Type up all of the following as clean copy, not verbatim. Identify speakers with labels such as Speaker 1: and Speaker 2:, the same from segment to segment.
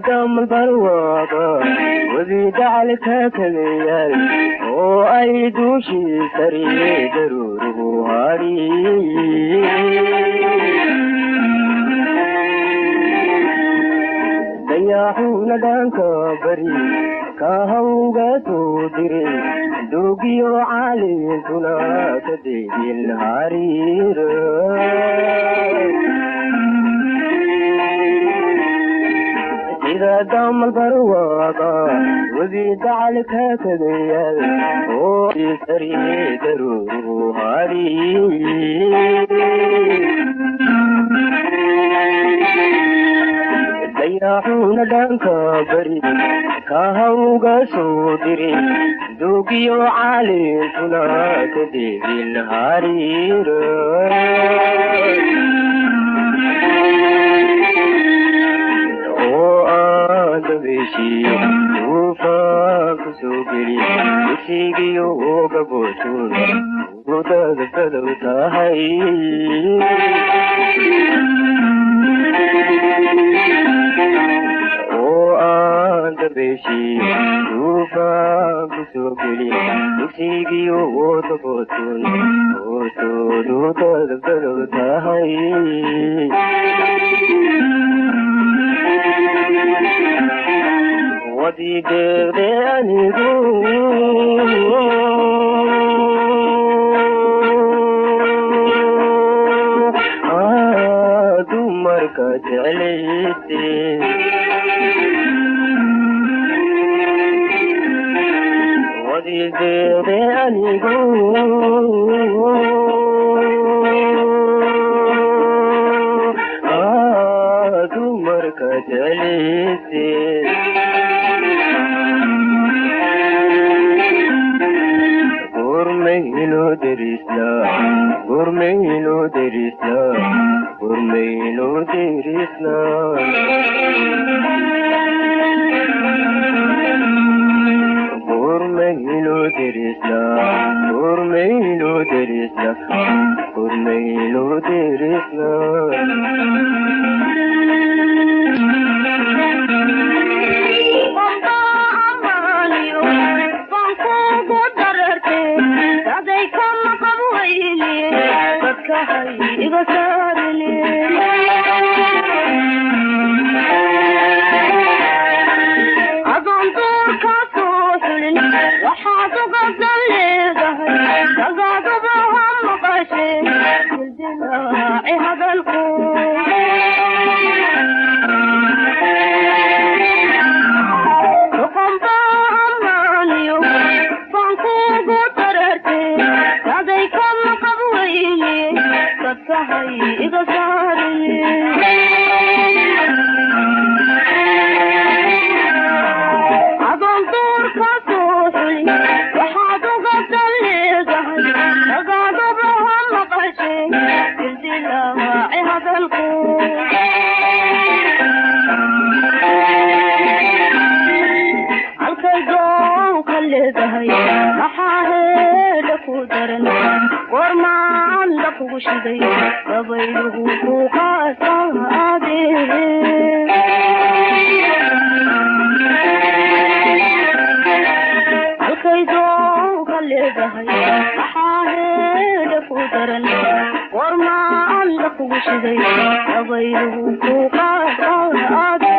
Speaker 1: Damal barwaaqo webi dacalka kaga yaal oo ay duushii sari daruuruhu hadhi. Dayaxuuna dhaanka bari kahawga soo diray doogiyo caalintuna ka deegin hariira. Sida damal barwaaqa webi dacalka kaga yaal oo sari daruuruhu hadhi. Dayaxuuna dhaanka bari kahawga soo diray doogiyo caalintuna ka deegin hariira. Oo aan dabeeshiyo duufaan ku soo geli dugsigiyo gabootun udada badow tahay. Oo aan dabeeshiyo duufaan ku soo geli dugsigiyo gabootun hoostoodu badow tahay. Wadii deeqde anigu dumarka jeclayste. Wadii deeqde anigu dumarka jeclayste. Gurmayno derisna, gurmayno derisna, gurmayno derisna, gurmayno derisna, gurmayno derisna, gurmayno derisna.
Speaker 2: Iga saarine adoon duurka soo xulin waxaad uga dan leedahay dagaadaba ha maqashe dildilaaci hadalku. Doqonba amaaniyo baan kugu dararte daday kama qab weyne dadkahay iga saarine. Adoon duurka soo xulin waxaad uga dan leedahay dagaadaba ha maqashe dildilaaci hadalku. Halkay dow ka leedahay maxaa heedha ku daran goormaan la kugu shiday dabayluhu ku qasaade. Halkay dow ka leedahay maxaa heedha ku daran goormaan la kugu shiday dabayluhu ku qasaade.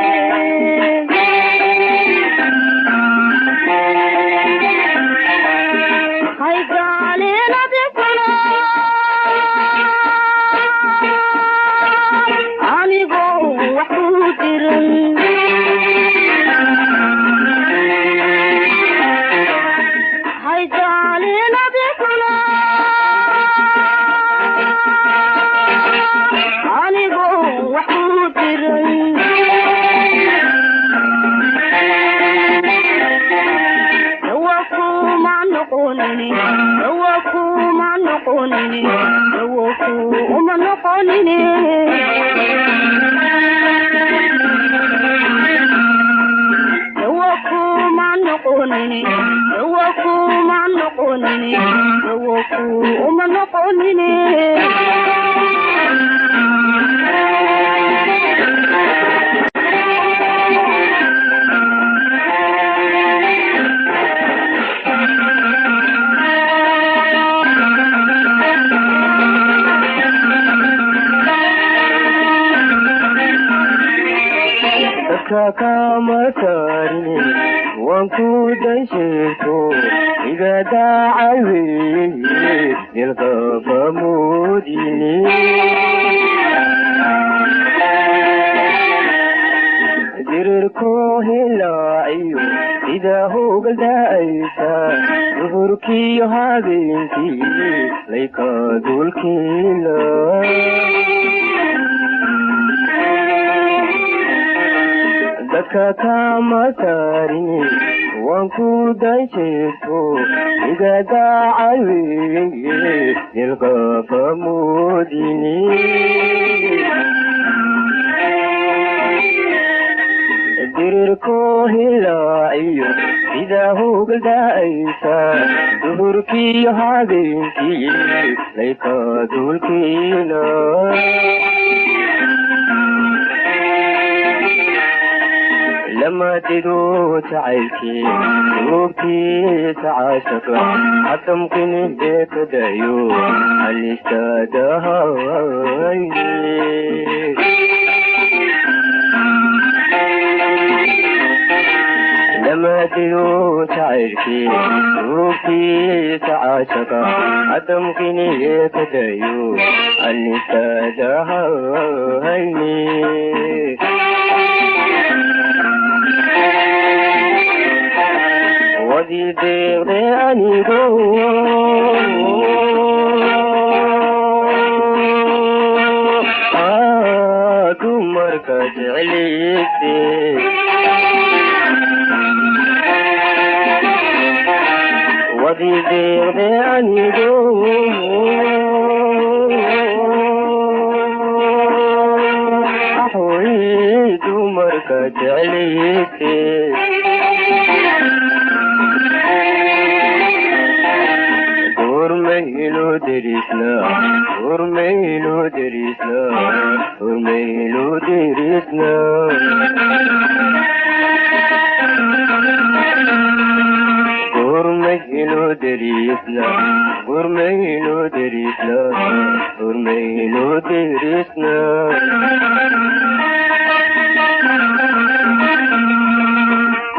Speaker 2: Haygaalinadikuna anigoo wax ku diran haygaalinadikuna anigoo wax ku diran. Dawa kuma noqonini, dawa kuma noqonini, dawa kuma noqonine. Dawo kuma noqonine, dawo kuma noqonine, dawo kuma noqonine.
Speaker 1: Dadka kama saarin, waan ku daysheeto iga daacay weeye, dilqaba moodine. Dirirko hilaaciyo sida hogalda'aysa duhurkiyo habeenkii layka dulkiila. Dadka kama saarin, waan ku daysheeto iga daacay weeye, dilqaba moodine. Dirirko hilaaciyo sida hogalda'aysa duhurkiyo habeenkii layka dulkiila. Lama dido jacaylkii goobtiisa caashaqa hadamkini beekadayo halistadahay. Lama dido jacaylkii goobtiisa caashaqa hadamkini beekadayo halistadahayni. Wadii deeqde anigo dumarka jeclayse, wadii deeqde anigo axoy dumarka jeclayse. Goormaylo derisna, goormaylo derisna, goormaylo derisna, goormaylo derisna, goormaylo derisna, goormaylo derisna.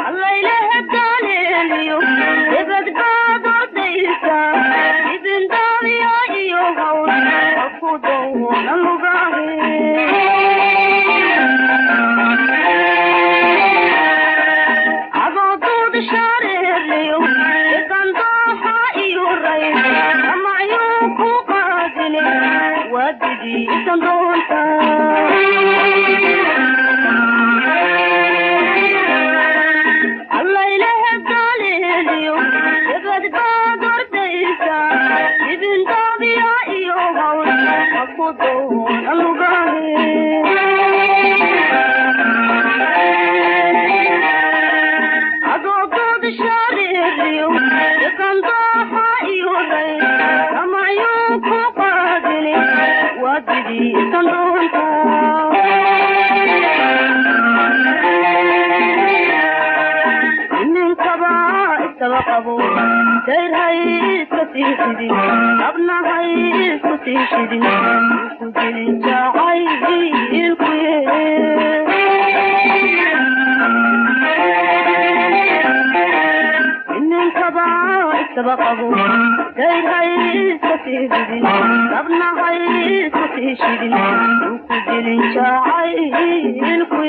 Speaker 2: Allayleha daaleeliyo debad baad ordaysa, ibindaadiya iyo hawl ku doona lugahe. Adoo duud shareerliyo igandooxa iyo ray amacyuu ku qaadine, waa didiisan doonta. Allayleha daaleeliyo debad baad ordaysa, ibindaadiya iyo hawl ku doona lugahe. Adoo dood shareeriyo igandooxa iyo ray amacyuu ku qaadine, waa didiisan doonta. Ninkaba isaba qabo, dayr hay iska sii shidin, abna hay isku sii shidin, ku jirin jacaylku. Ninkaba isaba qabo, dayr hay iska sii shidin, abna hay isku sii shidin, ku jirin jacaylku.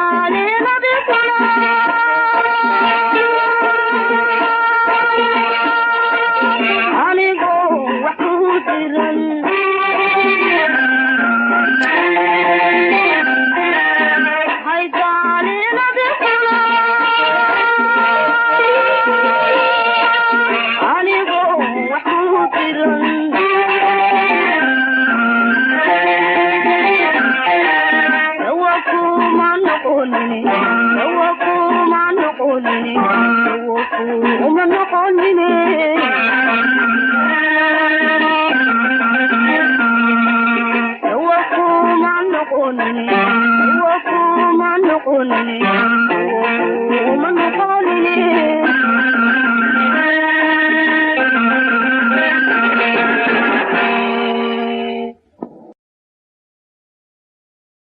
Speaker 2: Haydaalinadikuna